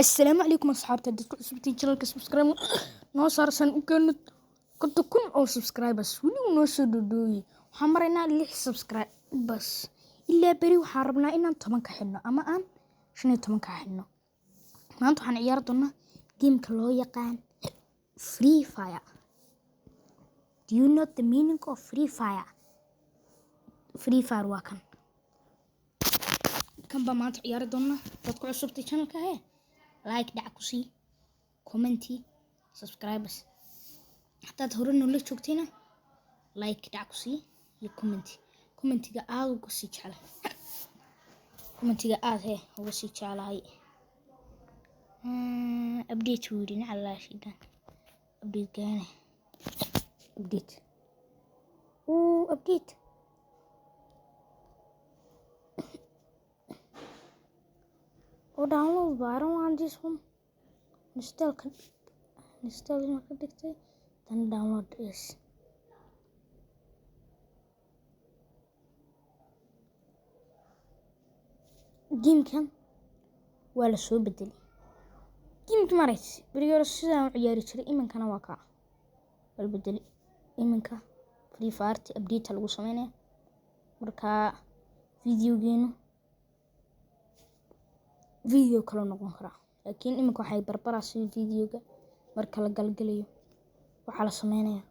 Assalaamu calaykum asxaabta, dadku cusubtiin channelka subscribe noo saarsan u keeno 50,000 oo subscribers. Weli uu noo soo dhodhooyey. Waxaan maraynaa lix subscribers. Ilaa beri waxaan rabnaa inaan 10 ka xidhno ama aan 15 ka xidhno. Maanta waxaan ciyaari doonaa gameka loo yaqaan Free Fire. Do you know the meaning of Free Fire? Free Fire waa kan. Kan baa maanta ciyaari doonaa. Dadku cusubtay channelka hee, like dhac ku sii, commenti, subscribers. Haddaad hore noola joogtayna, like dhac ku sii iyo commenti. Commentiga aad uga sii jeclahay, commentiga aad hee uga sii jeclahay. Update wuu yidhi, nacalaa shidan update gaane update uu update. Oh, download, but I don't want this one. Install ka, install ma ka dhigtay, then download. Yes, gamekan waa la soo bedelay. Gameka marays berigi hore sidaan u ciyaari jiray, iminkana waa kaa, waa la bedelay. Iminka Free Fire update lagu sameynaya. Markaa videogeenu video kale noqon karaa, laakiin iminka waxay barbaraa sida videoga marka la galgalayo waxaa la sameynaya,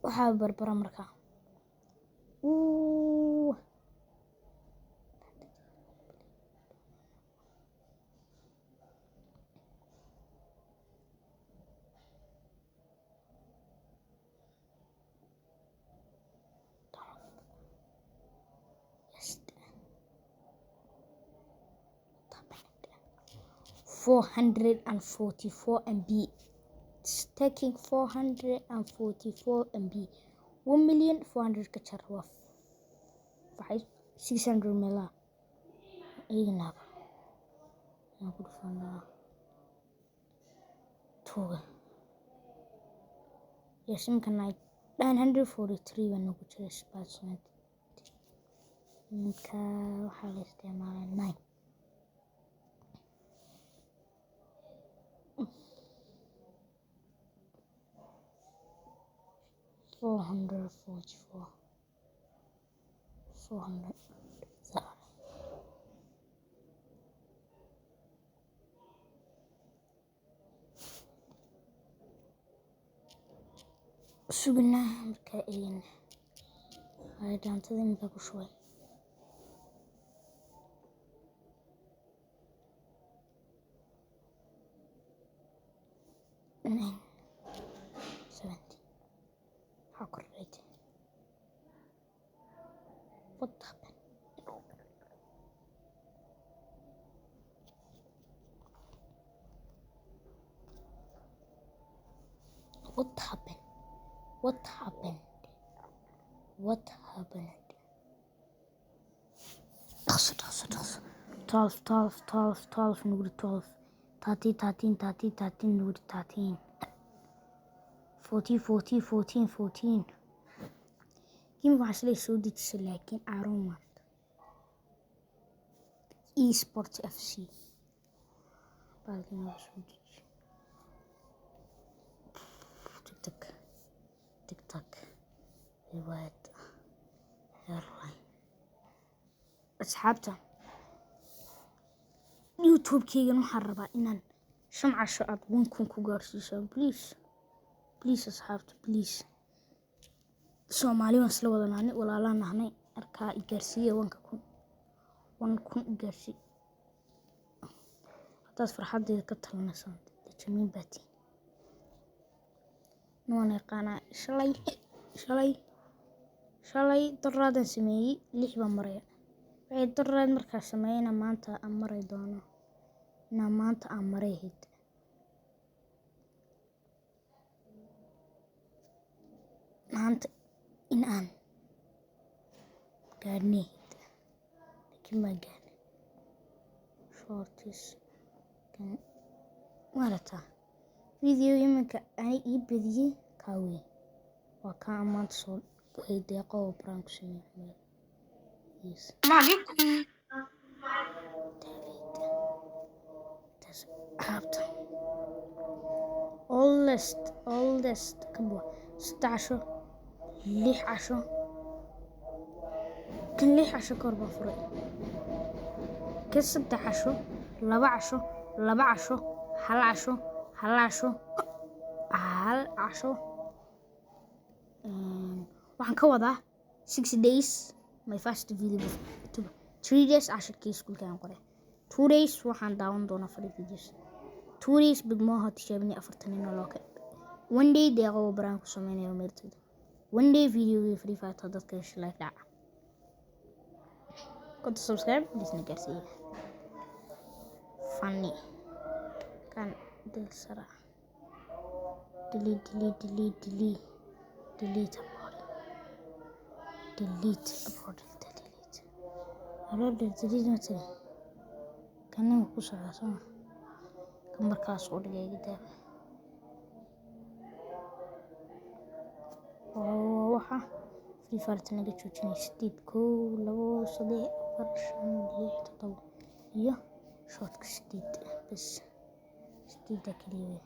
waxaa barbara markaa. Uu yes, 444 MB. It's taking 444 MB. 1 million 400 ka jar waa 5 600 meelaha eegnaaba ayaan ku dhufanaa tuuga. Yes, imika 943 baa noogu jira percent. Iminka waxaa la isticmaalaa 9. 444, 400, sorry. Sugnaa markaa eegna ay dhaantada iminka ku shubay. 970 maxaa kordhay? What happened? What happened? What happened? What happened? Dhaqso, dhaqso, dhaqso. 12, 12, 12, 12 nuguri, 12, 13, 13, 13, 13 nuguri, 13, 14, 14, 14, 14. Game waxaa silay soo dejisay, laakiin I don't want eSport FC. Baalkan waa soo deji. TikTok, TikTok, riwaayad, airline. Asxaabta, YouTube-keygan waxaan rabaa inaan 5 casho aad 1,000 ku gaarsiiso. Please, please, asxaabta, please. Soomaali waan isla wada nahnay, walaalaan nahnay. Arkaa i gaarsiiya 1-ka kun, 1,000 i gaarsii. Haddaad farxaddeeda ka talinaysaan, jamiin baatiin waan yaqaanaa. Shalay, shalay, shalay doraadan sameeyey, lix baan maraya. Waxay doraad markaa sameeyeyna maanta aan maray doono, inaa maanta aan maray ahayd. Maanta in aan gaadhnay ahayd, laakiin maa gaadhnay. Shorts kan maarataa video iminka ani ii badiyey kaa wey, waa kaa aan maanta soo waxay deeqo oo prank ku sameeyey. Yes. عليكم. David. Asxaabta, oldest, oldest kan waa 3 casho, 6 casho. Kan 6 casho kahor baan furay. Kan 3 casho, 2 casho, 2 casho, 1 casho, 1 casho, 1 casho. Waxaan ka wadaa 6 days my first video YouTube, 3 days cashirkii iskuulka aan qoray, 2 days waxaan daawan doonaa funny videos, 2 days Big Moha tijaabinay 40 nin oo loo ka, 1 day deeqo oo baraan ku sameynayo meeltooda, 1 day videogii Free Fire dadka hesha like dhaca 50 subscribe disna gaarsiiya. Funny kan dil sara, delete, delete, delete, delete, delete, upload, delete, upload, delete, upload, delete. Matali kana ku socdaa soo kan markaas u dhigay gidaaba waa waxa Free Fire naga joojinay. Sideed, kow, labo, saddex, afar, shan, lix, toddoba iyo shortka sideed bas. Sideedda keliya wey.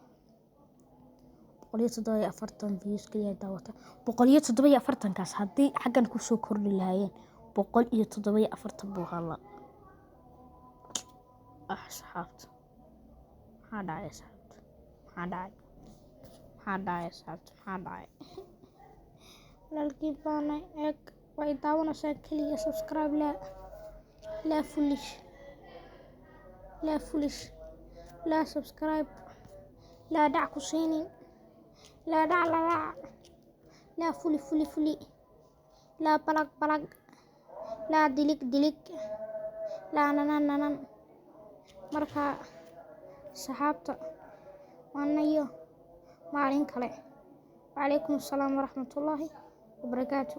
147 views keliya daawata. 147-kaas haddii xaggan kusoo kordhi lahaayeen, 147 buu ahaa. Ah, asxaabta, maxaa dhacay? Asxaabta, maxaa dhacay? Maxaa dhacay? Asxaabta, maxaa dhacay? Walaalkii baana eeg, way daawanaysaa keliya. Subscribe laa, laa foolish, laa foolish, laa subscribe, laa dhac ku siinin, laa dhac, la dhac, laa fuli fuli fuli, laa balag balag, laa dilig dilig, laa nanan nanan. Marka saxaabta, waanayo maalin kale. Wacalaykum assalaam waraxmatullaahi wabarakaatu.